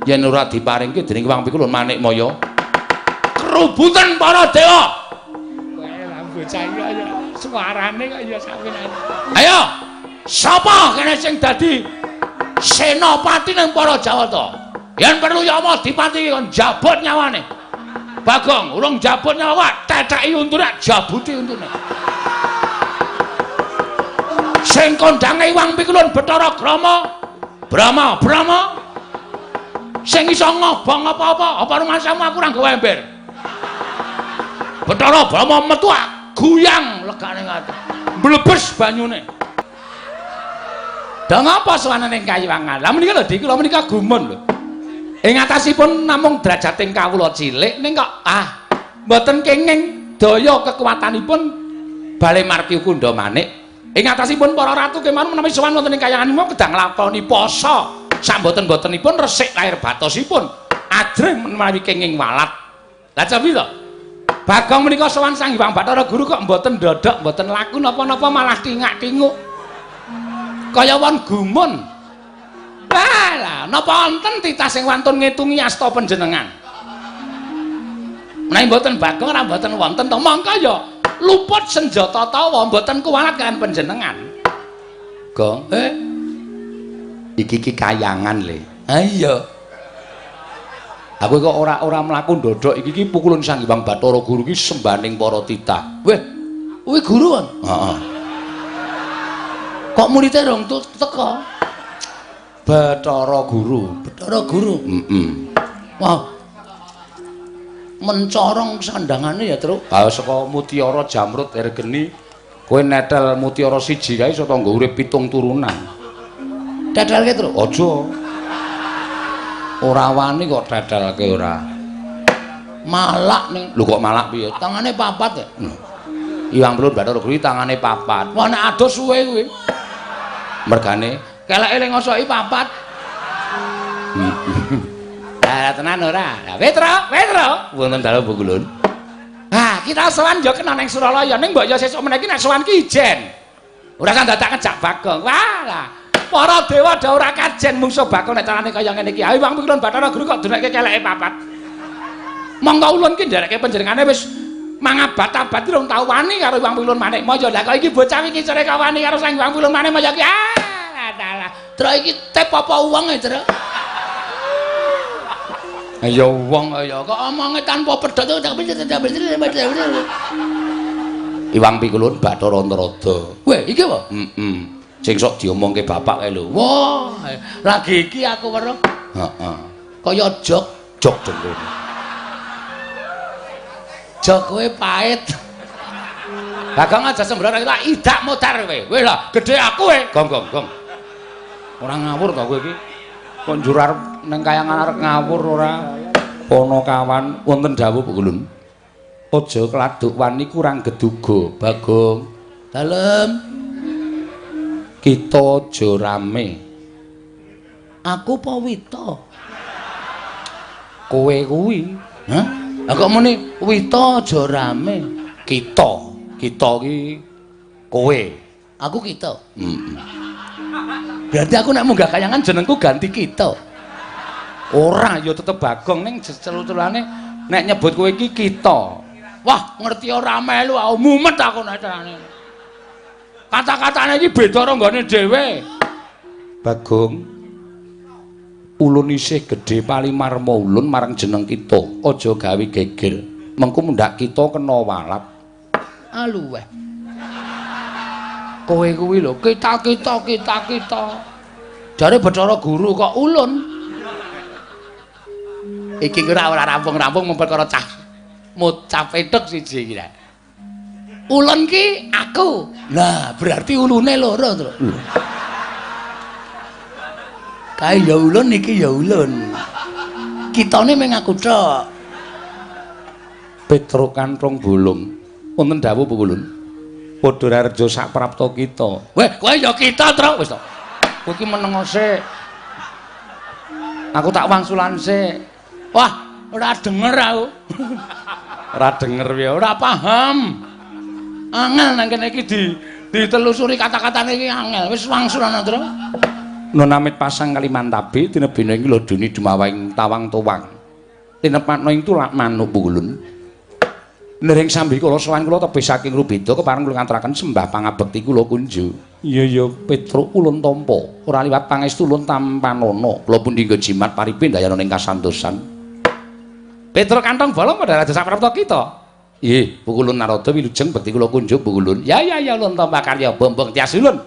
Yen ora diparingke dening Hyang Pikulun Manikmaya, kerubutan para dewa. Kowe lah bocah iki kaya suarane kok ya sawenane. Ayo, sapa kene sing dadi senopati ning para Jawata? Yen perlu Yama dipati kon jabut nyawane. Bagong, urung jabut nyawa, teteki untune, jabuti untune. Sing kondange Hyang Pikulun Bathara Grama, Brahma, Brahma. Sing iso ngobong apa-apa, apa rumasamu aku ora nggawa ember. Bathara Brahma metu guyang legane ngati. Mblebes banyune. Dha ngapa sowane ning kayiwangan? Lah menika lho Dik, kula menika gumun lho. Ing atasipun namung derajating kawula cilik ning kok mboten kenging daya kekuatanipun Bale Marti Kundha Manik. Ing atasipun para ratu kemawon menawi sowan wonten ing kayangan kedah nglakoni poso. Samboten-botenipun resik lahir batosipun. Ajrih menawi kenging walat. Lah cobi to. Bagong menika sowan Sang Hyang Bathara Guru kok mboten ndodhok, mboten laku napa-napa malah tingak-tinguk. Kaya won gumun. Lah, lah, napa wonten titah sing wantun ngitungi asta panjenengan? Menawi mboten Bagong ora mboten wonten to, mongko ya luput senjata tawa mboten kuwalat kaliyan panjenengan. Gong, iki ki kayangan le. Ha iya. Aku kok ora mlaku ndodhok iki ki pukulun Sang Hyang Bathara Guru ki sembaning para titah. Weh, kuwi guru kon? Heeh. Kok muridé rong teka? Bathara Guru, Bathara Guru. Heeh. Wah. Mencorong sandangane ya, Truk. Ha saka mutiara jamrut ergeni kowe netel mutiara siji kae iso tangga urip 7 turunan. Tetelke, Truk. Aja. Ora wani kok tetelke ora. Malak ning. Lho kok malak piye? Tangane papat ya. Hyang Pikulun Bathara Guru tangane papat. Wah nek adoh suwe kuwi. Mergane keleke le ngosoki papat. Lah tenan ora? Lah Petro, Petro, wonten dalem Bu Kulun. Ah, kita sowan ya kena ning Suralaya ning mbok ya sesuk meneh iki nek sowan ki ijen. Ora kan dadak ngejak Bagong. Wah lah. Para dewa do ora kajen mungsuh Bagong nek carane kaya ngene iki. Ayo Hyang Pikulun Bathara Guru kok dunekke keleke papat. Monggo ulun ki nderekke panjenengane wis mangabad-abad durung tau wani karo Hyang Pikulun Manikmaya. Lah kok iki bocah iki sore kok wani karo Sang Hyang Pikulun Manikmaya ki. Ah, dalah. Truk iki tep apa wong e, Truk? Ya wong ya kok omonge tanpa pedhot. Hyang Pikulun Bathara Narada. Weh, iki apa? Heeh. Sing sok diomongke bapak kae lho. Wah, lagi iki aku weruh. Heeh. Kaya jok, jok dengkul. Jok kowe pahit. Bagong aja sembrono lah idak modar kowe. Kowe lah gedhe aku kowe. Gong gong gong. Ora ngawur to kowe iki. Kok njur arep ning kayangan arep ngawur ora? Panakawan wonten dawuh Bu Kulun. Aja kladuk wani kurang geduga, Bagong. Dalem. Kita aja rame. Aku apa Wita? Kowe kuwi. Hah? Lah kok muni Wita aja rame? Kita. Kita ki kowe. Aku kita. Heeh. Berarti aku nek munggah kayangan jenengku ganti kita. Ora, ya tetep Bagong ning celu-celane nek nyebut kowe iki kita. Wah, ngerti ora melu aku mumet aku nek carane. Kata-katane iki beda karo nggone dhewe. Bagong, ulun isih gedhe palimarma ulun marang jeneng kita. Aja gawe geger. Mengko mundhak kita kena walat. Aluweh. Kowe kuwi lho, kita kita kita kita. Jare Bathara Guru kok ulun. Iki ora ora rampung-rampung mung perkara cah mocap petuk siji iki. Ulun ki aku. Nah, berarti ulune loro, Tru. Kae ya ulun iki ya ulun. Kitane mung aku tok. Petruk kanthong bolong. Wonten dawuh Bu Kulun. Padha rareja sak prapta kita. Weh, kowe ya kita, Truk. Wis to. Kowe iki meneng sik. Aku tak wangsulan sik. Wah, ora denger aku. Ora denger ya, ora paham. Angel nang kene iki ditelusuri kata-katane iki angel. Wis wangsulan, Truk. Nun amit pasang Kalimantabe tinebina ing lodoni dumawahing tawang towang. Tinepatna ing tulak manuk pulun. Nering sambikala sowan kula tebih saking Rubeda kepareng kula ngaturaken sembah pangabekti kula kunju. Iya ya Petruk ulun tampa, ora liwat pangestu ulun tampanana. Kula pundi nggo jimat paripin dayana ing kasantosan. Petruk kantong bolong padha raja saprapta kita. Nggih, Pukulun Narada wilujeng bekti kula kunjuk Pukulun. Ya ya ya ulun tampa karya bombong tias ulun.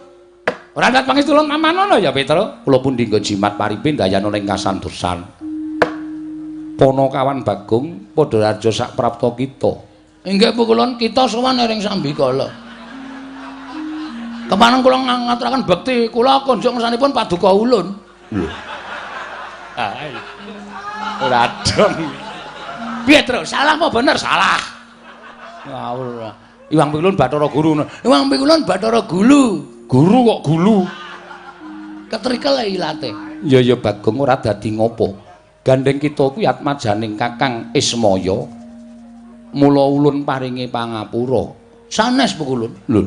Ora liwat pangestu ulun tampanana ya Petruk. Kula pundi nggo jimat paripin dayana ing kasantosan. Ponokawan Bagong padha raja saprapta kita. Inggih Pukulun kita sowan ring sambikala. Kepareng kula ngaturaken bekti kula kunjuk ngersanipun paduka ulun. Lho. Ora dong. Piye, Tru? Salah apa bener? Salah. Ngawur. Iwang Pikulun Bathara Guru. Iwang Pikulun Bathara Gulu. Guru kok gulu. Ketrikel ilate. Ya ya Bagong ora dadi ngopo. Gandeng kita kuwi atmajaning Kakang Ismaya. Mula ulun paringi pangapura. Sanes Pukulun. Lho.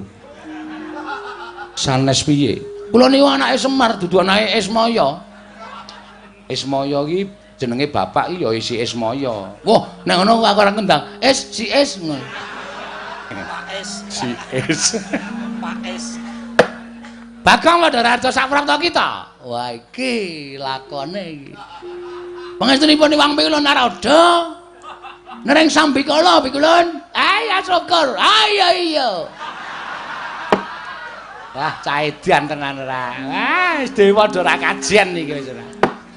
Sanes piye? Kula niku anake Semar dudu anake Ismaya. Ismaya iki jenenge bapak iki ya isi Ismaya. Wah, nek ngono aku ora kendang. Es si es ngono. Pak Es. Si Es. Pak Es. Bagong padha raja saprapta kita. Wah, iki lakone iki. Pangestunipun Iwang Pikulun Narada. Nereng sambikala Pikulun. Ayo syukur. Ayo iya. Wah, caedan tenan ora. Wah, wis dewa ora kajian iki wis ora.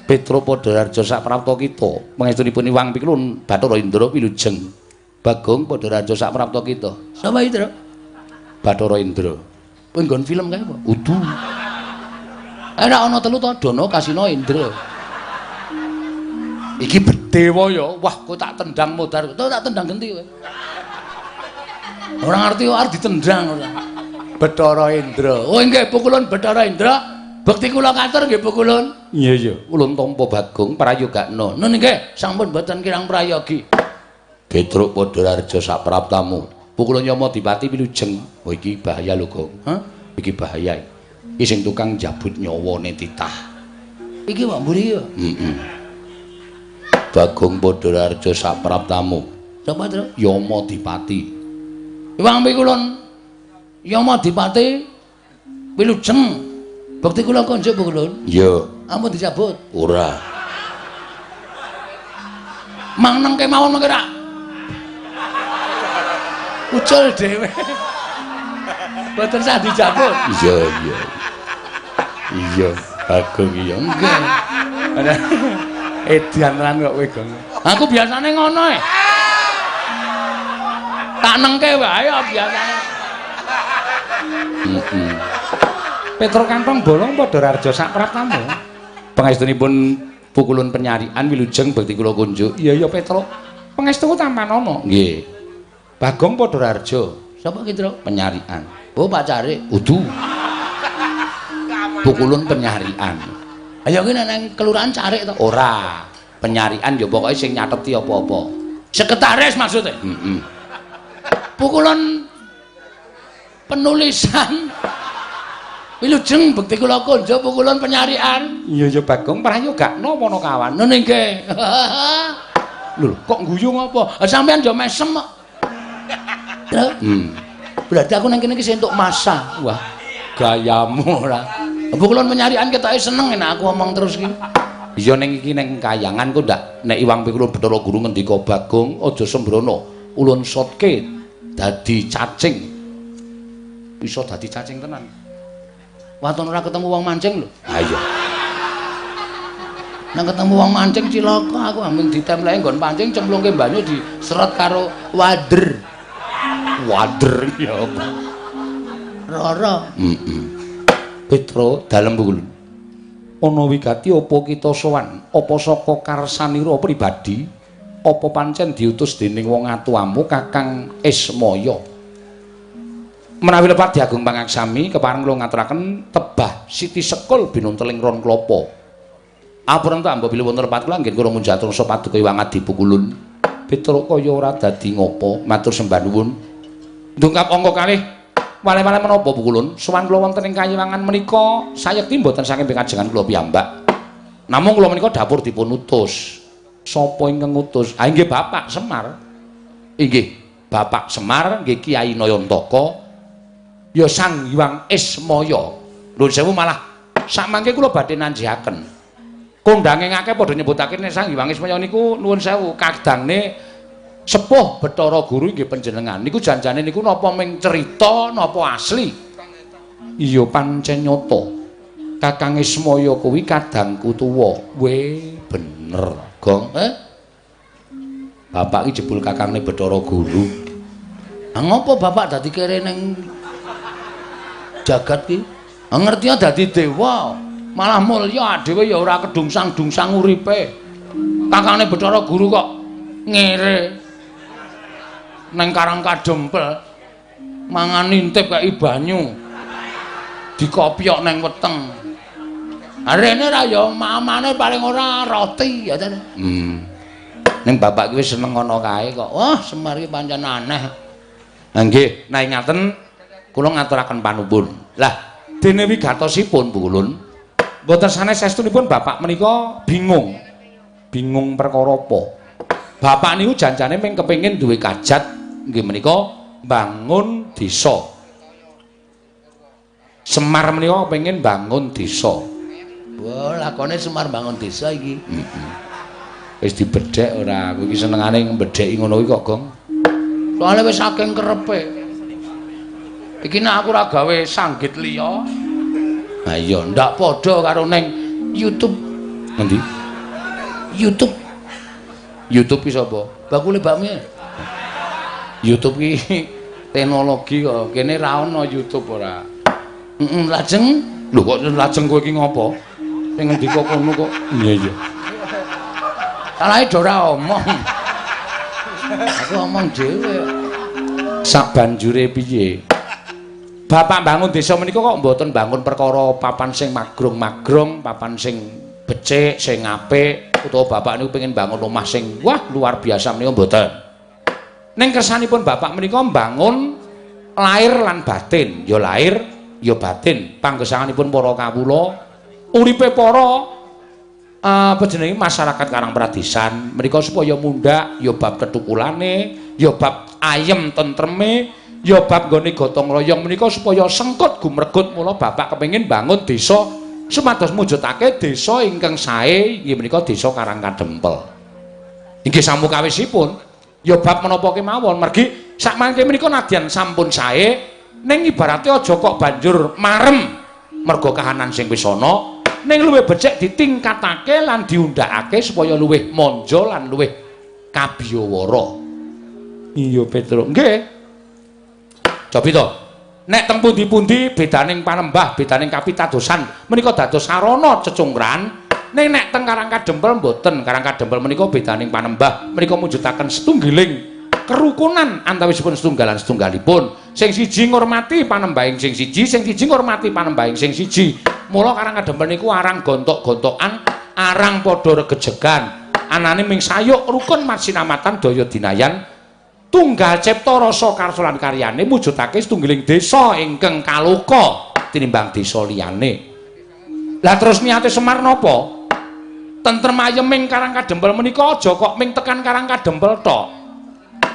Petro Padha Raja saprapta kita. Pangestunipun Iwang Pikulun Bathara Indra wilujeng. Bagong Padha Raja saprapta kita. Sapa iki, Tru? Bathara Indra. Kowe nggon film kae apa? Udu. Ora ana telu to, Dono, Kasino, Indra. Iki bedewa ya. Wah, kowe tak tendang modar. Kowe tak tendang genti kowe. Ora ngerti kok arep ditendang ora. Bathara Indra. Oh nggih, Pukulun Bathara Indra. Bekti kula katur nggih Pukulun. Iya iya, ulun tampa Bagong prayogakna. Nun nggih, sampun boten kirang prayogi. Petruk Padha Raja sapraptamu. Pukulun Yama Dipati wilujeng. Oh iki bahaya lho, Gong. Hah? Iki bahaya. Iki sing tukang njabut nyawane titah. Iki wae mburi iki. Heeh. Bagong Padha Raja sapraptamu. Sapa, Tru? Yama Dipati. Iwang Pikulun Yama Dipati wilujeng. Bekti kula konjuk Pukulun. Iya. Ampun dicabut. Ora. Mang neng kemawon mengke rak. Ucul dhewe. Boten sah dicabut. Iya iya. Iya, Bagong iya. Nggih. Edan tenan kok kowe, Gong. Aku biasane ngono e. Tak nengke wae biasane. Heeh. Petro kantong bolong padha raja sapraptamu. Pangestunipun Pukulun penyarian wilujeng bekti kula kunjuk. Iya iya Petro. Pangestuku tampanana. Nggih. Bagong padha raja Sapa ki, Tru? penyarian. Oh, Pak Carik. Udu. Pukulun penyarian. Ayo ki nek nang kelurahan Carik to. Ora. Penyarian ya pokoke sing nyateti apa-apa. Sekretaris maksudnya. Heeh. Pukulun penulisan wilujeng bekti kula kunjuk Pukulun penyarian. Iya iya Bagong prayogakna Panakawan. Nun nggih. Lho kok guyu ngopo? Sampeyan yo mesem kok. Tru, Hmm. berarti aku nang kene iki entuk masa. Wah, gayamu ora. Pukulun penyarian ketoke seneng nek aku omong terus iki. Iya ning iki ning kayangan kok ndak nek Iwang Pikulun Bathara Guru ngendika Bagong aja sembrono ulun sotke dadi cacing. Iso dadi cacing tenan. Waton ora ketemu wong mancing lho. Ha iya. Nek ketemu wong mancing cilaka aku ambil ditempleki nggon pancing cemplungke banyu diseret karo wader. Wader ya apa? Rara. Heeh. Petro dalem Pukulun. Ana wigati apa kita sowan? Apa saka karsanira pribadi? Apa pancen diutus dening wong atuamu Kakang Ismaya? Menawi lepat diagung pangaksami kepareng kula ngaturaken tebah Siti Sekul binunteling ron klapa. Apunten ta mbok bilih wonten lepat kula anggen kula munjatur paduka Iwang Adi Pukulun. Petruk kaya ora dadi ngopo, matur sembah nuwun. Ndungkap angka kalih Wale-wale menapa Bu Kulun? Sowan kula wonten ing Kayiwangan menika sayekti mboten saking pikajengan kula piyambak. Namung kula menika dapur dipun utus. Sapa ingkang ngutus? Ah inggih Bapak Semar. Inggih, Bapak Semar nggih Kyai Nayantaka. Ya Sang Hyang Ismaya. Nuwun sewu malah sakmangke kula badhe nanjihaken. Kondange akeh padha nyebutake nek Sang Hyang Ismaya niku nuwun sewu kadangne sepuh Bathara Guru inggih panjenengan. Niku janjane niku napa ming cerita napa asli? Iya pancen nyata. Kakang Ismaya kuwi kadangku tuwa. We bener, Gong. Bapak iki jebul kakangne Bathara Guru. Ha ngopo bapak dadi kere ning jagat ki? Ha ngerti dadi dewa, malah mulya dhewe ya ora kedungsang-dungsang uripe. Kakangne Bathara Guru kok ngere neng Karang Kadempel mangan intip kaya banyu dikopyok neng weteng. Rene ra ya mamane paling ora roti ya ta. Ning bapak ki wis seneng ngono kae kok. Wah, Semar ki pancen aneh. Ha nggih, nek ngaten kula ngaturaken panuwun. Lah, dene wigatosipun Bu Kulun, mboten sanes saestunipun bapak menika bingung. Bingung perkara apa? Bapak niku janjane mung kepengin duwe kajat nggih menika bangun desa. Semar menika kepengin bangun desa. Wah, lakone Semar bangun desa iki. Wis dibedhek ora? Aku iki senengane mbedheki ngono kuwi kok, Gong. Soale wis saking kerepe. Iki nek aku ora gawe sanggit liya. Ha iya, ndak padha karo ning YouTube. Ngendi? YouTube. YouTube ki sapa? Bakule bakmi. YouTube ki teknologi kok. Kene ra ono YouTube ora. Heeh, lajeng. Lho kok lajeng kowe iki ngopo? Sing ngendika kono kok. Iya iya. Salahe do ora omong. Aku omong dhewe. Sabanjure piye? Bapak bangun desa menika kok mboten bangun perkara papan sing magrong-magrong, papan sing becik, sing apik, utawa bapak niku pengen bangun omah sing wah luar biasa menika mboten. Ning kersanipun bapak menika mbangun lahir lan batin, ya lahir ya batin. Panggesanganipun para kawula, uripe para apa jenenge masyarakat Karang Pradesan menika supaya mundhak ya bab ketukulane, ya bab ayem tentreme, ya bab nggone gotong royong menika supaya sengkut gumregut. Mula bapak kepengin bangun desa supados mujudake desa ingkang sae inggih menika desa Karang Kadempel. Inggih samukawisipun ya bab menapa kemawon mergi sakmangke menika nadyan sampun sae ning ibarate aja kok banjur marem merga kahanan sing wis ana, ning luwih becik ditingkatake lan diundhakake supaya luwih manja lan luwih kabiyawara. Iya Petruk, nggih. Cobi to. Nek teng pundi-pundi bedaning panembah, bedaning kapitadosan menika dados sarana cecungkran. Ning nek teng Karang Kadempel mboten. Karang Kadempel menika bedaning panembah menika mujudaken setunggiling kerukunan antawisipun setunggalan setunggalipun. Sing siji ngurmati panembahing sing siji, sing siji ngurmati panembahing sing siji. Mula Karang Kadempel niku arang gontok-gontokan, arang padha regejegan. Anane ming sayuk rukun masinamatan daya dinayan tunggal cipta rasa karsa lan karyane mujudake setunggiling desa ingkang kaloka tinimbang desa liyane. Lah terus niate Semar napa? Tentrem ayeming Karang Kadempel menika aja kok ming tekan Karang Kadempel tok.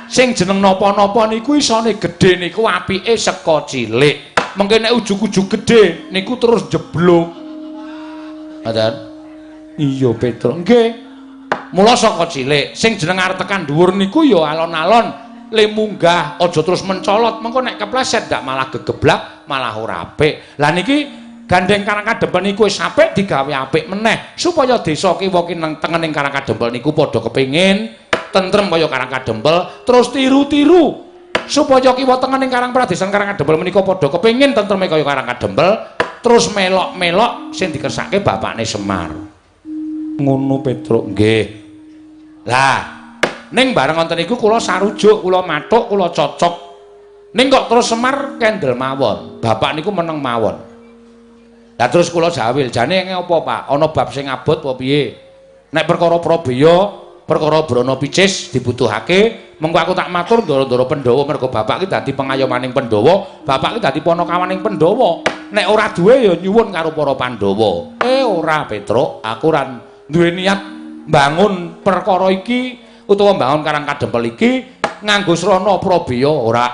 Sing jeneng napa-napa niku isone gedhe niku apike saka cilik. Mengke nek ujug-ujug gedhe niku terus jeblok. Ngoten. Iya Petruk, nggih. Mula saka cilik sing jeneng arep tekan dhuwur niku ya alon-alon le munggah, aja terus mencolot, mengko nek kepleset ndak malah gegeblak, malah ora apik. Lah niki gandeng Karang Kadempel niku wis apik digawe apik meneh supaya desa kiwa kineng tengening Karang Kadempel niku padha kepengin tentrem kaya Karang Kadempel, terus tiru-tiru supaya kiwa tengening Karang Pradesan Karang Kadempel menika padha kepengin tentreme kaya Karang Kadempel, terus melok-melok sing dikersake bapakne Semar. Ngono Petruk, nggih. Lah, ning bareng wonten niku kula sarujuk, kula mathuk, kula cocok. Ning kok terus Semar kendel mawon. Bapak niku meneng mawon. Lah terus kula jawil, jane apa Pak? Ana bab sing abot apa piye? Nek perkara prabeya Perkara brana picis dibutuhake, mengko aku tak matur ndara-ndara Pandhawa mergo bapak iki dadi pengayomaning Pandhawa, bapak iki dadi panakawaning Pandhawa. Nek ora duwe ya nyuwun karo para Pandhawa. Ora Petruk, aku ora duwe niat mbangun perkara iki utawa mbangun Karang Kadempel iki nganggo srana prabeya ora.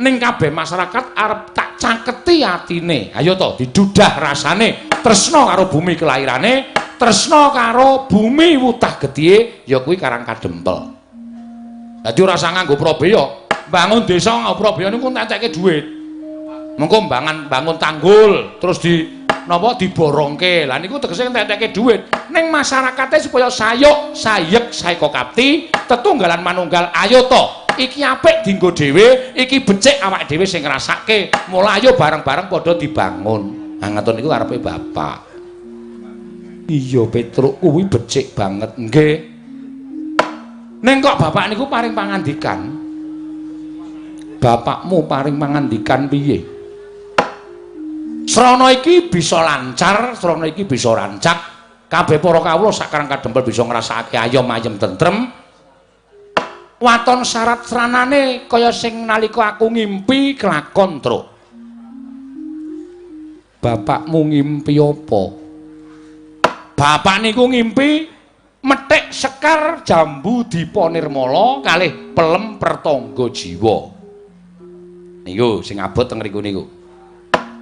Ning kabeh masyarakat arep tak caketi atine. Ayo to didudah rasane, tresna karo bumi kelairane, tresna karo bumi wutah getihe ya kuwi Karang Kadempel. Dadi ora usah nganggo prabeya, mbangun desa nganggo prabeya niku entek-entekke dhuwit. Mengko mbangun tanggul terus di napa diborongke. Lah niku tegese entek-entekke dhuwit. Ning masyarakate supaya sayuk, sayek, saeka kapti, tetunggalan manunggal, ayo to. Iki apik dienggo dhewe, iki becik awake dhewe sing ngrasake. Mula ayo bareng-bareng padha dibangun. Ha ngoten niku karepe bapak. Iya Petruk kuwi becik banget. Nggih. Ning kok bapak niku paring pangandikan? Bapakmu paring pangandikan piye? Srana iki bisa lancar, srana iki bisa rancak. Kabeh para kawula sak Karang Kadempel bisa ngrasakake ayom ayem tentrem. Waton syarat sranane kaya sing nalika aku ngimpi kelakon, Truk. Bapakmu ngimpi apa? Bapak niku ngimpi methik sekar jambu dipa nirmala kalih pelem pertangga jiwa. Niku sing abot teng mriku niku.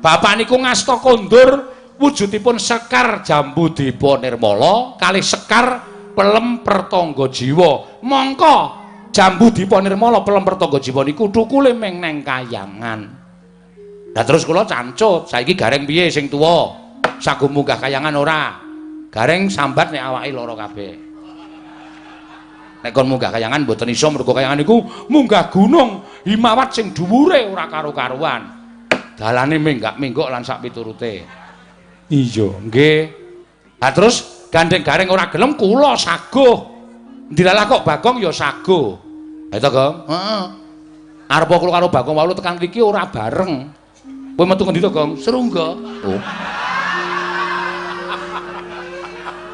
Bapak niku ngasta kondur wujudipun sekar jambu dipa nirmala kalih sekar pelem pertangga jiwa. Mongko jambu dipa nirmala pelem pertangga jiwa niku thukule meng neng kayangan. Lah terus kula cancut, saiki Gareng piye sing tuwa? Sago munggah kayangan ora? Gareng sambat nek awake lara kabeh. Nek kon munggah kayangan mboten iso mergo kayangan niku munggah gunung Himawat sing dhuwure ora karo-karuan. Dalane menggak-menggok lan sak piturute. Iya, nggih. Lah terus gandeng Gareng ora gelem kula saguh. Ndilalah kok Bagong ya saguh. Ha to, Gong? Heeh. Arep kula karo Bagong wau tekan mriki ora bareng. Kowe metu ngendi to, Gong? Serungga. Oh.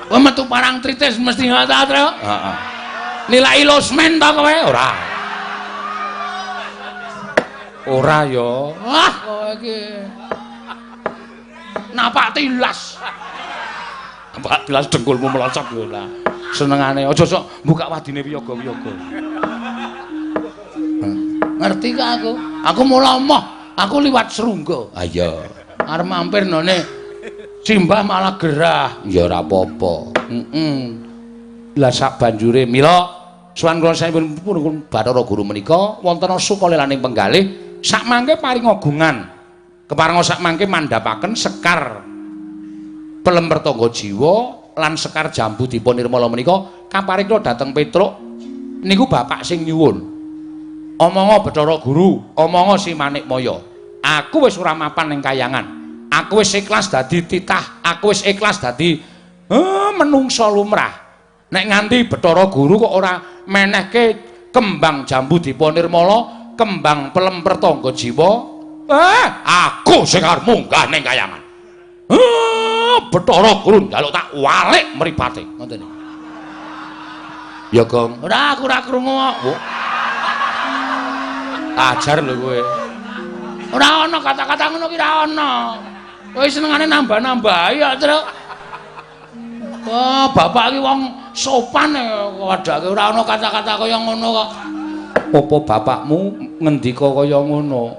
Kowe metu parang tritis mesti ngono ta, Truk? Heeh. Nilai losmen to kowe? Ora. Ora ya. Wah, kowe iki. Napak tilas. Napak tilas dengkulmu melocot lho lah. Senengane aja sok buka wadine wiyaga-wiyaga. Ngerti kok aku? Aku mula moh, aku liwat Serungga. Ha iya. Arep mampir none simbah malah gerah. Ya ora apa-apa. Heeh. Lah sak banjure mila sowan kula sampun Bathara Guru menika wonten sukalelaning penggalih sak mangke paring agungan. Keparenga sak mangke mandhapaken sekar pelem pertangga jiwa lan sekar jambu dipa nirmala menika kaparing kula dhateng Petruk niku bapak sing nyuwun. Omonga Bathara Guru, omonga Si Manikmaya. Aku wis ora mapan ning kayangan. Aku wis ikhlas dadi titah, aku wis ikhlas dadi menungsa lumrah. Nek nganti Bathara Guru kok ora menehke kembang jambu dipa nirmala, kembang pelem pertangga jiwa, aku sing arep munggah ning kayangan. Bathara Guru njaluk tak walik mripate. Ngoten. Ya, Gong. Ora, aku ora krungu kok. Ajar lho kowe. Ora ana kata-kata ngono ki ora ana. Kowe senengane nambah-nambahi ya, Truk. Wah, bapak iki wong sopan wadake ora ana kata-kata kaya ngono kok. Apa bapakmu ngendika kaya ngono?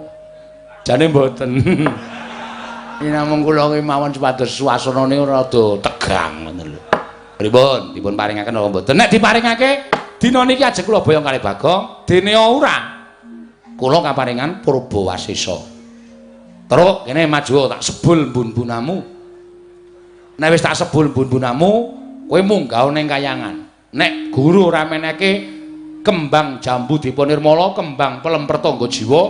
Jane mboten. Ini namung kula ki mawon supados suasanane rada tegang ngono lho. Pripun? Dipun paringaken apa mboten? Nek diparingake dina niki ajeng kula boyong kalih Bagong, dene ora. Kula kaparingan Purba Wasesa. Truk kene maju tak sebul mbun-mbunamu. Nek wis tak sebul mbun-mbunamu, kowe munggah ning kayangan. Nek guru ora meneke kembang jambu dipa nirmala, kembang pelem pertangga jiwa,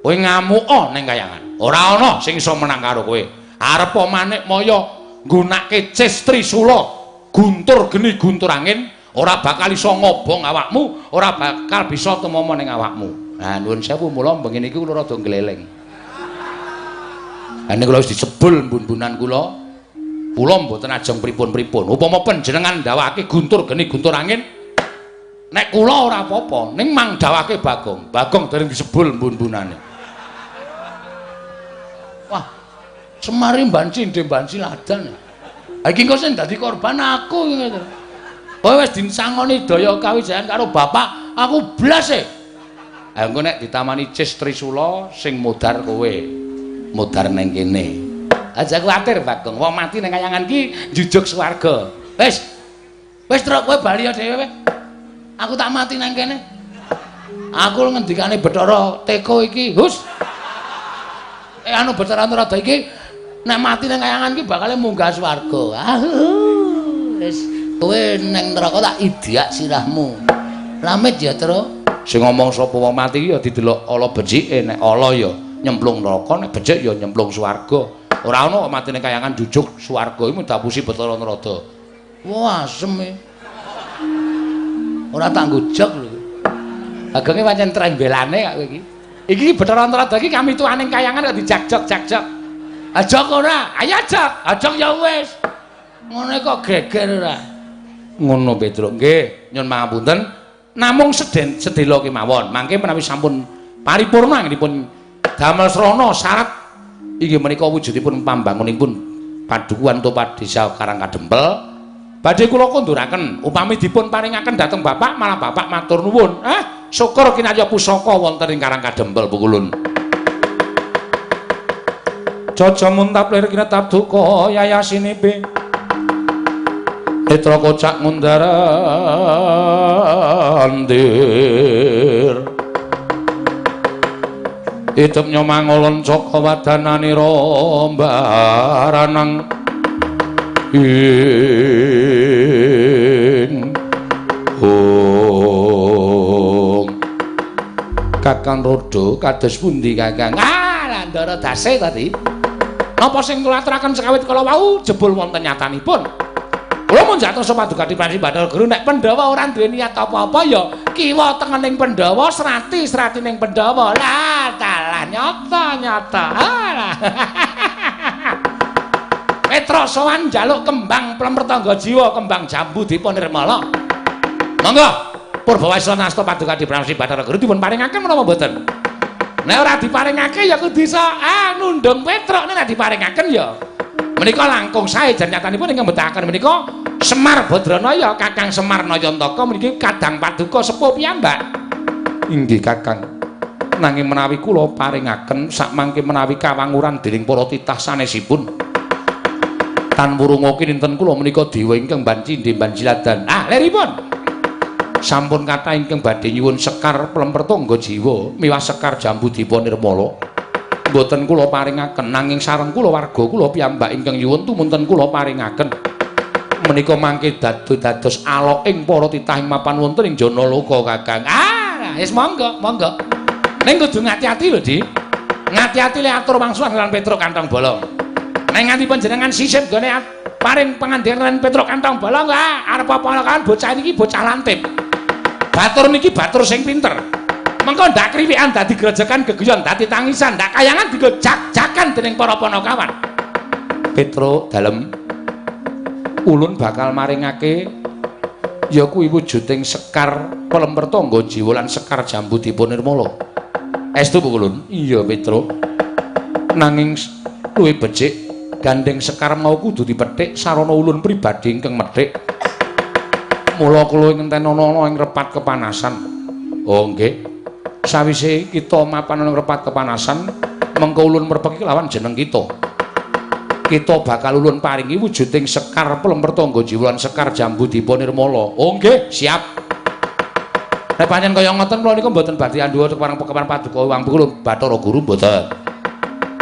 kowe ngamuka ning kayangan. Ora ana sing iso menang karo kowe. Arep Manikmaya nggunake ces trisula, guntur geni guntur angin, ora bakal iso ngobong awakmu, ora bakal bisa tumama ning awakmu. Nah, nuwun sewu mula bengi niki kula rada ngleleng. Lah niku kula wis disebul mbun-mbunan kula. Kula mboten ajeng pripun-pripun. Upama panjenengan ndawake guntur geni guntur angin, nek kula ora apa-apa, ning mang dawake Bagong. Bagong dereng disebul mbun-mbunane. Wah, Semar mbanci ndhe mbanci ladan. Ha iki engko sing dadi korban aku iki. Kowe wis disangoni daya kawijayan karo bapak, aku blas e. Ha engko nek ditamani Cis Trisula sing modar kowe. Modar nang kene. Aja kuwatir Bagong, wong mati nang kayangan ki njujuk swarga. Wis. Wis truk kowe bali dhewe. Aku tak mati nang kene. Aku ngendikane Bathara Teko iki, hus. Anu Bathara Narada iki nek mati nang kayangan ki bakale munggah swarga. Ah, wis kowe nang neraka tak idyak sirahmu. Lamit ya, Tru. Sing ngomong sapa wong mati ya didelok ala becike, nek ala ya nyemplung neraka, nek becik ya nyemplung swarga. Ora ana kok mati ning kayangan jujuk swarga iki dapusi Bathara Narada. Wah, asem e. Ora tanggo jog lho. Agonge pancen trembelane kok kowe iki. Iki Bathara Narada iki kamituaning kayangan kok dijak-jok-jak-jok. Ajok ora? Ayo ajok. Ajok ya wis. Ngono kok geger ora. Ngono Petruk. Nggih, nyun pangapunten. Namung sedhela kemawon. Mangke menawi sampun paripurna anggenipun damel srana syarat inggih menika wujudipun pambangunipun padukuhan utawa desa Karang Kadempel. Badhe kula konduraken upami dipun paringaken dhateng bapak malah bapak matur nuwun. Ah, syukur kinarya pusaka wonten ing Karang Kadempel pukulun. Jaja muntap lir kinetap duka yayasinipe. Netra kocak ngundar andir. Idep nyomangolon caka wadananira mbaranang ing hong. Kakang Rodo kados pundi Kakang? Ah, Ndara dase tadi. Napa sing kula aturaken sekawit kala wau jebul wonten nyatanipun. Kula mun jatosa paduka Pransi Bathara Guru nek Pandhawa ora duwe niat apa-apa ya kiwa tengening Pandhawa, srati-sratining Pandhawa. Lah dalah nyata-nyata. Ah. Petruk sowan njaluk kembang plemretangga jiwa, kembang jambu dipa nirmala. Monggo Purbawasana nasta paduka Pransi Bathara Guru dipun paringaken menapa mboten? Nek ora diparingake ya kudu iso nundung Petruk, nek diparingaken ya menika langkung sae jan nyatanipun ingkang mbetahaken menika Semar Badranaya, Kakang Semar Nayantaka meniki kadang paduka sepuh piyambak. Inggih Kakang. Nanging menawi kula paringaken sakmangke menawi kawanguran dening para titah sanesipun. Tan wurunga kinten kula menika dewa ingkang banci ndemban jiladan. Ah, leripun. Sampun kathah ingkang badhe nyuwun sekar plempertangga jiwa miwah sekar jambu dipa nirmala. Mboten kula paringaken nanging sareng kula warga kula piyambak ingkang nyuwun tumunten kula paringaken. Menika mangke dados aloking para titah ing mapan wonten ing Janaloka Kakang. Ah, wis monggo, monggo. Ning kudu ngati-ati lho, Di. Ngati-ati le atur wangsulan lan Petruk Kantong Bolong. Nek nganti panjenengan sisip gone paring pangandikan lan Petruk Kantong Bolong, ah arep apa kan bocah niki bocah lantip. Batur niki batur sing pinter. Mengko ndak kriwikan dadi grojokan geguyon dadi tangisan, ndak kayangan digo jak-jakan dening para panakawan. Petruk dalem ulun bakal maringake ya kuwi wujuding sekar pelempertangga jiwa lan sekar jambu dipa nirmala. Estu ulun? Iya Petruk. Nanging luwih becik gandeng sekar mau kudu dipethik sarana ulun pribadi ingkang methik. Mula kula ngenten ana ing repat kepanasan. Oh nggih. Sawise kita mapan ing repat kepanasan, mengko ulun merpeki lawan jeneng kita. Kita bakal ulun paringi wujuding sekar plempertangga jiwa lan sekar jambu dipa nirmala. Oh nggih, siap. Nek pancen kaya ngoten kula niku mboten badhe andhuwa kepareng pekapan paduka Hyang Pikulun Bathara Guru mboten.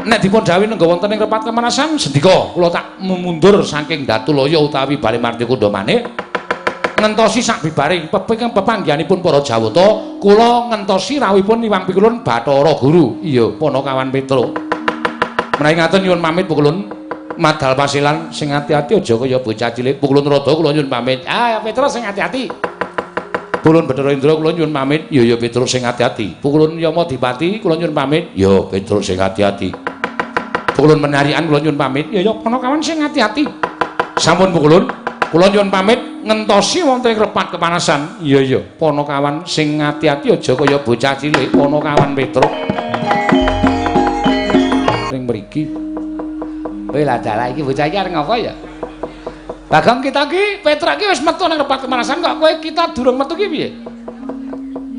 Nek dipun dhawuhi nengga wonten ing repat kepanasan sendika kula tak mundur saking Datulaya utawi Bale Martikunda manik. Ngentosi sak bibaring pepanggihanipun para Jawata, kula ngentosi rawuhipun Hyang Pikulun Bathara Guru. Iya, Panakawan Petruk. Menawi ngaten nyuwun pamit Pukulun. Madal pasilan sing ati-ati aja kaya bocah cilik. Pukulun Rada kula nyuwun pamit. Ah, Petruk sing ati-ati. Pukulun Bathara Indra kula nyuwun pamit. Ya ya Petruk sing ati-ati. Pukulun Yamadipati kula nyuwun pamit. Ya Petruk sing ati-ati. Pukulun Menarian kula nyuwun pamit. Ya ya Panakawan sing ati-ati. Sampun Pukulun, kula nyuwun pamit ngentosi wonten ing repat kepanasan. Iya iya, Panakawan sing ati-ati aja kaya bocah cilik Panakawan Petruk. Ning mriki. Kowe lah dalah iki bocah iki arep ngapa ya? Bagong kita iki Petruk iki wis metu ning repat kepanasan kok kowe kita durung metu ki piye?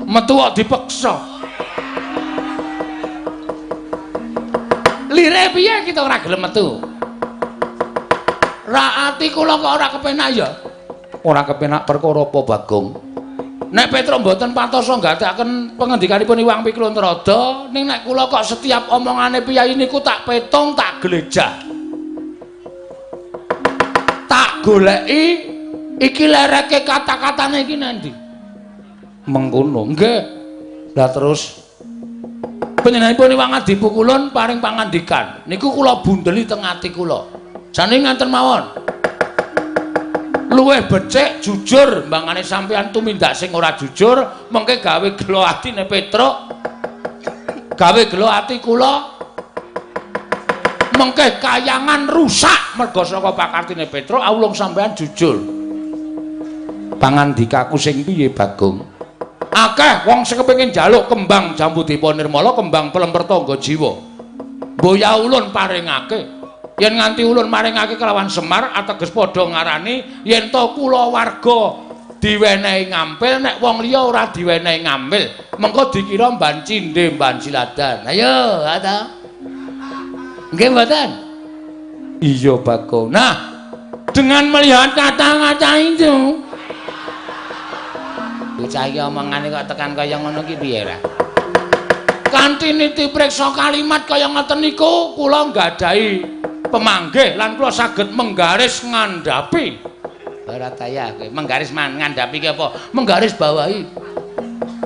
Metu kok dipeksa. Lire piye kita ora gelem metu? Ra ati kula kok ora kepenak ya? Ora kepenak perkara apa Bagong? Nek Petruk mboten patosa nggatekaken pengendikanipun Iwang Pikulun Trada, ning nek kula kok setiap omongane piyayi niku tak petung, tak glejah. Tak goleki iki lereke kata-katane iki nandi. Mengkono. Nggih. Lah terus panjenenganipun Iwang Adi Pukulun paring pangandikan. Niku kula bundeli teng ati kula. Jane ngaten mawon. Luwih becik jujur mbangane sampeyan tumindak sing ora jujur mengke gawe gelo atine Petruk. Gawe gelo ati kula. Mengke kayangan rusak merga saka pakartine Petruk awulung sampeyan jujur. Pangandikaku sing piye Bagong? Akeh wong sing kepengin njaluk kembang jambu dipa nirmala, kembang pelemper tangga jiwa. Mboya ulun paringake. Yen nganti ulun maringake kelawan Semar ateges padha ngarani yen to kula warga diwenehi ngampil nek wong liya ora diwenehi ngampil mengko dikira mban cindhe mban siladan. Ayo, ta? Nggih mboten? Iya Bagong. Nah, dengan melihat kata-kata itu bocah iki omongane kok tekan kaya ngono ki piye ra? Kanthi niti priksa kalimat kaya ngoten niku kula nggadahi pemanggih lan kula saged menggaris ngandhapi. Ora tayah kowe menggaris ngandhapi ki apa? Menggaris bawahi.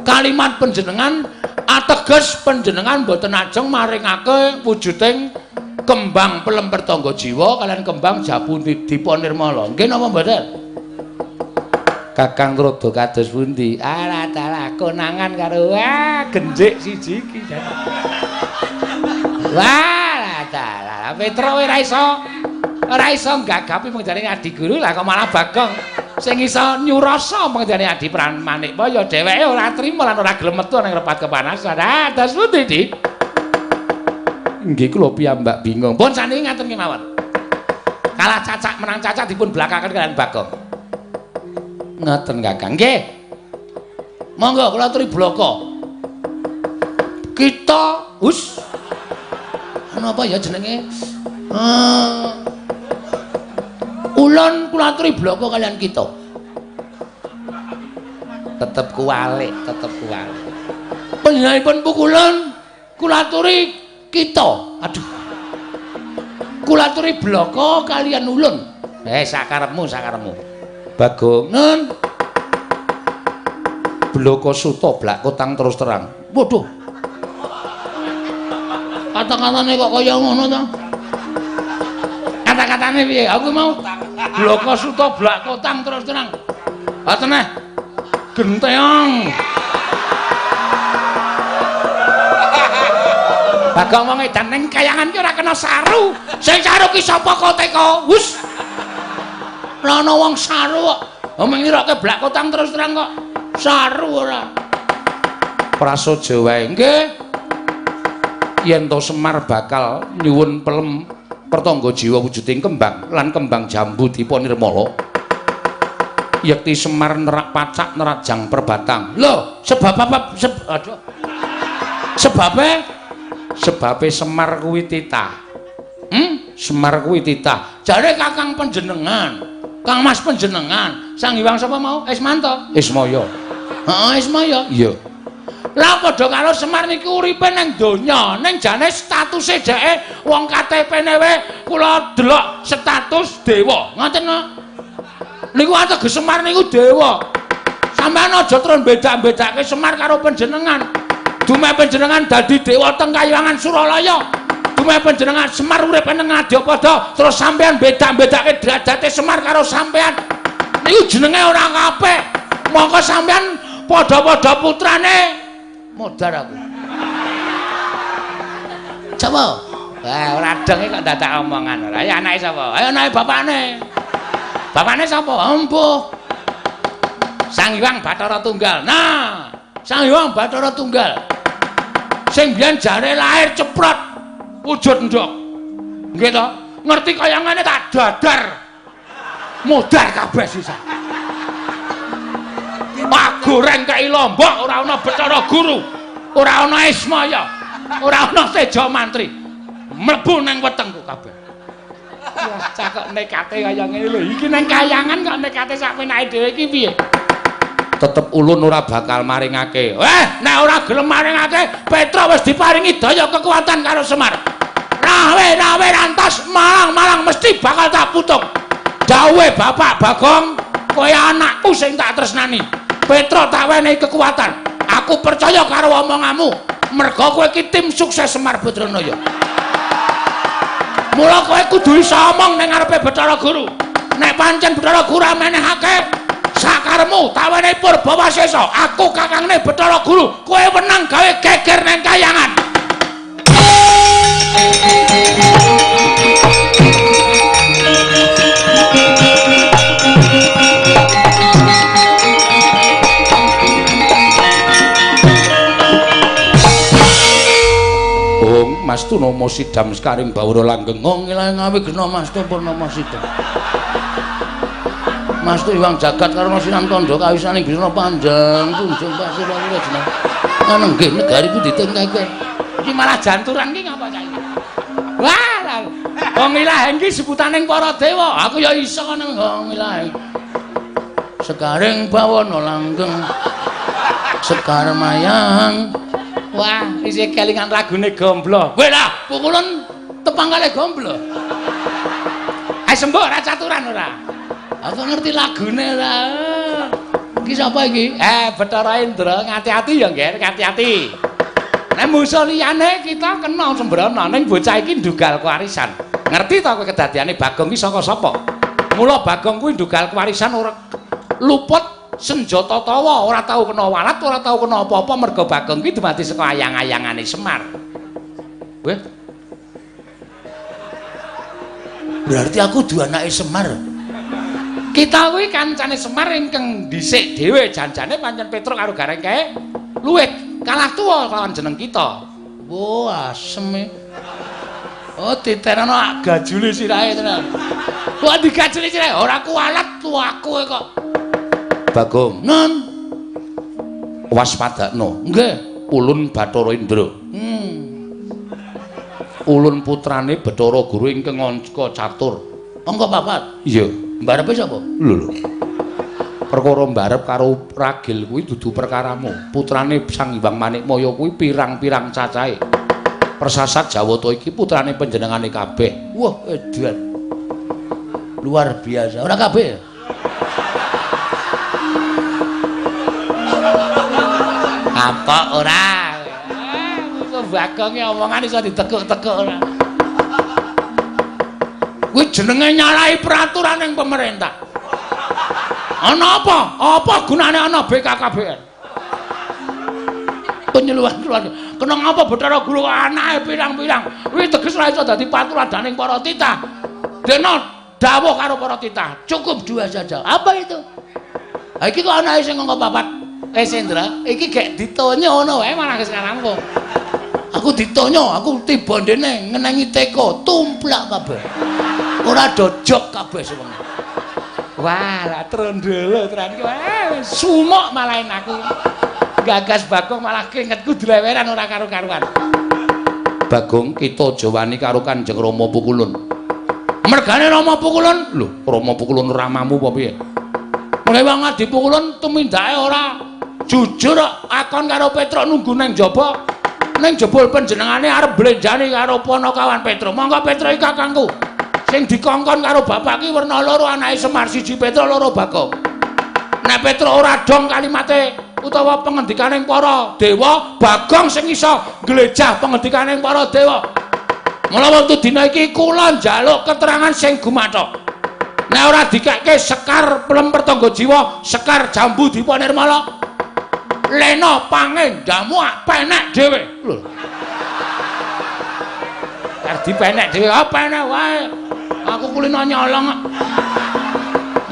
Kalimat panjenengan ateges panjenengan mboten ajeng maringake wujuding kembang pelemper tangga jiwa kalian kembang jambu dipa nirmala. Nggih napa mboten? Kakang Trada kados pundi? Alah dalah konangan karo wah genjik siji iki. Wah dalah Petruk ora iso nggagapi pengjane Adi Guru lah kok malah Bagong sing iso nyurasa pengjane Adi Manikmaya dheweke ora trima lan ora gelem metu ning repat kepanasan. Ah dados pundi, Dik? Nggih kula piyambak bingung. Pun saniki ngaten kemawon. Kalah cacak menang cacak dipun blakaken kalian Bagong. Ngoten Kakang. Nggih. Monggo kula aturi blaka. Kita hus. Napa ya jenenge? Ulun kula aturi blaka kalian kita. Tetep kuwalik, tetep kuwalik. Panjenenganipun pukulun kula aturi kita. Aduh. Kula aturi blaka kalian ulun. Sakarepmu, sakarepmu. Bagong, nun. Blaka suta blak kotang terus terang. Waduh. Kata-katane kok kaya ngono to? Kata-katane piye? Aku mau blaka suta blak kotang terus terang. Ha teneh. Genteong. Bagong wong edan ning kayangan ki ora kena saru. Sing saru ki sapa kok teko? Hus. Ora ana wong saru kok. Wong ngiroke blak kotang terus terang kok. Saru ora. Prasaja wae. Nggih. Yen to Semar bakal nyuwun pelem pertangga jiwa wujuding kembang lan kembang jambu dipa nirmala. Yekti Semar nerak pacak nerajang perbatang. Lho, sebab apa? Aduh. Sebabe Semar kuwi titah. Semar kuwi titah. Jare Kakang panjenengan, Kang Mas panjenengan, Sang Hyang sapa mau? Ismanto. Ismaya. Heeh, Ismaya. Iya. Lah padha karo Semar niku uripe nang donya, ning jane statuse dheke wong KTP-ne wae kula delok status dewa. Ngoten kok. Niku ateges Semar niku dewa. Sampeyan aja terus beda-bedake Semar karo panjenengan. Dumeh panjenengan dadi dewa teng Kayangan Suralaya. Dumeh panjenengan Semar urip nang Ngadyapada, terus sampeyan beda-bedake derajate Semar karo sampeyan. Niku jenenge ora kabeh. Mongko sampeyan padha-padha putrane modar aku. Coba. Wah, ora deng kok dadak omongan ora. Ayo anake sapa? Ayo anake bapakne. Bapakne sapa? Empuh. Sang Hyang Bathara Tunggal. Nah, Sang Hyang Bathara Tunggal. Sing biyen jare lahir ceprot wujud ndok. Nggih to? Ngerti kaya ngene tak dadar. Modar kabeh sisa. Pak goreng kei lombok ora ana Bathara Guru, ora ana Ismaya, ora ana Teja Mantri. Mlebu nang wetengku kabeh. Wah, cah kok nekate kaya ngene lho. Iki nang kayangan kok nekate sak penake dhewe iki piye? Tetep ulun ora bakal maringake. Nek ora gelem maringake, Petruk wis diparingi daya kekuatan karo Semar. Rawe-rawe rantas malang-malang mesti bakal tak putung. Dawuhe Bapak Bagong, kowe anakku sing tak tresnani. Petruk tak wenehi kekuatan. Aku percaya karo omonganmu. Merga kowe iki tim sukses Semar Badranaya. Mula kowe kudu iso omong ning ngarepe Bathara Guru. Nek pancen Bathara Guru menehake sakaremu tak wenehi purba wasesa. Aku kakangne Bathara Guru, kowe wenang gawe geger nang kayangan. Ong Mas Tunomo sidam sekaring bawura langgeng. Wong ilang ngawi gena Mas Tu Purnama Sidam. Mas Tu iwang jagat karena sinang tandha kawisaning bisna panjang tunjung pasir loro jeneng. Anenggih negari pundi tengkake. Iki malah janturan ki ngapa cah iki? Wah, wong ilaheng ki sebutaning para dewa. Aku ya iso nang wong ilaheng. Sekaring bawana langgeng. Sekar mayang. Wah, isih kelingan lagune Gomblo. Kowe lah, pukulan tepang kalih Gomblo. Ayo sembuh ora caturan ora. Aku ngerti lagune ora. Iki sapa iki? Bathara Indra, ngati-ati ya, Ngger, ngati-ati. Nek musuh liyane kita kena sembrana, ning bocah iki ndugal kewarisan. Ngerti ta kowe kedadiane Bagong iki saka sapa? Mula Bagong kuwi ndugal kewarisan ora luput senjata tawa, ora tau kena walat, ora tau kena apa-apa merga Bagong kuwi dumadi saka ayang-ayangane Semar. Weh. Berarti aku duwe anake Semar. Kita kuwi kancane Semar ingkang dhisik dhewe janjane pancen Petruk karo Gareng kae luwih kalah tuwa lawan jeneng kita. Wah, asem e. Oh, titenono gajule sirahe tenan. Kok digajuli sirahe? Ora kuwalat tuaku kok. Bagong, non waspadakno. Nggih, ulun Bathara Indra. Ulun putrane Bathara Guru ingkang angka catur. Angka papat? Iya. Mbarepe sapa? Lho lho. Perkara mbarep karo ragil kuwi dudu perkaramu. Putrane Sang Hyang Manikmaya kuwi pirang-pirang cacahe. Persasat Jawata iki putrane panjenengane kabeh. Wah, edan. Luar biasa. Ora kabeh. Apa ora? Iso Bagonge omongan iso ditekuk-tekuk ora. Kuwi jenenge nyalahi peraturan ning pemerintah. Ana apa? Apa gunane ana BKKBN? Penyuluhan keluarga. Kena ngapa Bathara Guru anake pirang-pirang? Kuwi teges ora iso dadi paturadaning para titah. Dene dawuh karo para titah, cukup dua saja. Apa itu? Ha iki kok anake sing angka papat. Sendra, iki gek ditonyo ngono wae malah wis rampung. Aku ditonyo, aku tiba ndene ngenengi teko, tumplak kabeh. Ora dojok kabeh sewengi. Wah, lah trondolo tenan iki. Sumuk malahin aku. Gagas Bagong malah keringetku dileweran ora karo-karuan. Bagong kita aja wani karo Kanjeng Rama Pukulun. Mergane Rama Pukulun? Lho, Rama Pukulun ramamu apa piye? Mulai wong Adi Pukulun tumindake ora jujur akon karo Petruk nunggu nang jaba. Ning jebul panjenengane arep blenjani karo panakawan Petruk. Monggo Petruk iki kakangku. Sing dikongkon karo bapak ki werna loro anake Semar, siji Petruk loro Bagong. Nek Petruk ora dong kalimate utawa pengendikaning para dewa, Bagong sing iso nglejah pengendikaning para dewa. Mula wektu dina iki kula njaluk keterangan sing gumathok. Nek ora dikeke sekar pelem pertangga jiwa, sekar jambu dipa nirmala. Lena pangendamu penek dhewe. Lho. Arep dipenek dhewe, ah penek wae. Aku kulino nyolong.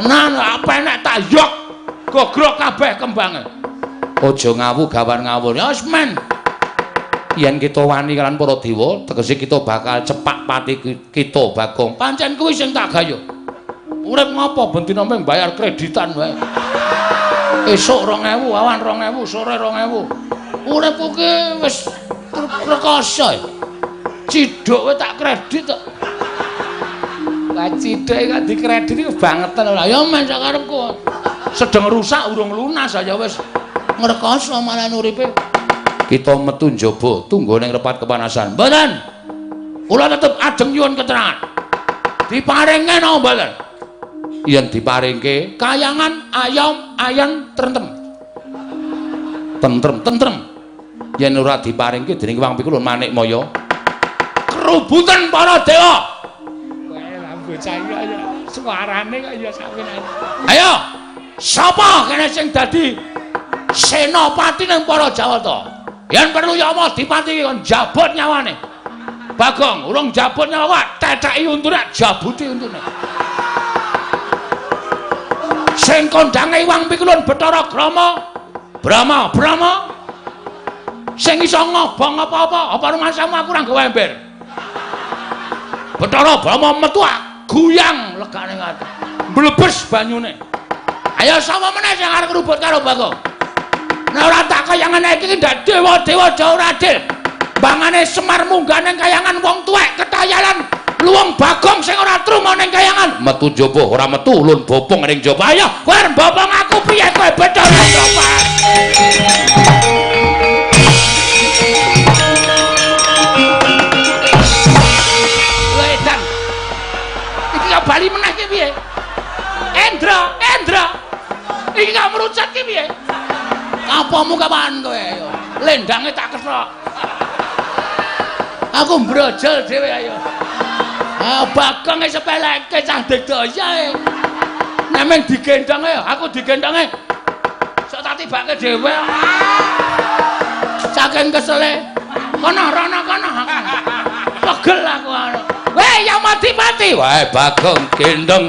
Nah, apa enek tak yok. Gogrok kabeh kembange. Aja ngawu gawan ngawur. Ya wis men. Yen kita wani kalian para dewa, tegese kita bakal cepak pati kita Bagong. Pancen kuwi sing tak gayo. Urip ngopo ben dina mung bayar kreditan wae. Esuk 2000, awan 2000, sore 2000. Uripku ki wis rekoso. Ciduk wae tak kredit kok. Lah ciduk kok dikredit iku bangetan ora. Ya men sak karepku. Sedeng rusak urung lunas aja wis ngrekoso malah uripe. Kita metu njaba tunggu ning repat kepanasan. Mboten. Kula tetep ajeng nyuwun keterangan. Diparingke napa mboten? Yen diparingke kayangan ayam ayan tentrem. Tentrem tentrem. Yen ora diparingke dening Wang Pikulun Manikmaya. Kerubutan para dewa. Wae bocah iki kaya suarane kaya sakmenane. Ayo, sapa kene sing dadi senopati ning para Jawata? Yen perlu Yama dipati kon jabut nyawane. Bagong, urung jabut nyawa, tetheki untune, jabuti untune. Sing kondange Iwang Pikulun Bathara Grama, Brahma, Brahma. Sing iso ngobong apa-apa, apa rumasamu aku ora nggawa ember. Bathara Brahma metu guyang legane ngati. Mblebes banyune. Ayo sapa meneh sing arep ngrubut karo Bagong? Nek ora tak kaya ngene iki ndak dewa-dewa jauh adil. Bangane Semar munggah ning kayangan wong tuwek ketayalan luwung Bagong sing ora truma ning kayangan. Metu njaba ora metu ulun bopong ning njaba. Ayo kowe arep bopong aku piye kowe Bathara Brahma? Lho edan. Iki kok bali meneh ki piye? Endra, Endra. Iki kok merucut ki piye? Apamu kapan kowe ayo? Lendange tak kethok. Aku mbrojol dhewe ayo. Ah Bagong sepeleke cah digdaya e. Nek meng digendhong ayo, aku digendhonge. Sok tak tibake dhewe. Saking kesele. Kono rono kono. Pegel aku anu. Weh Yamadipati. Wae Bagong gendhong.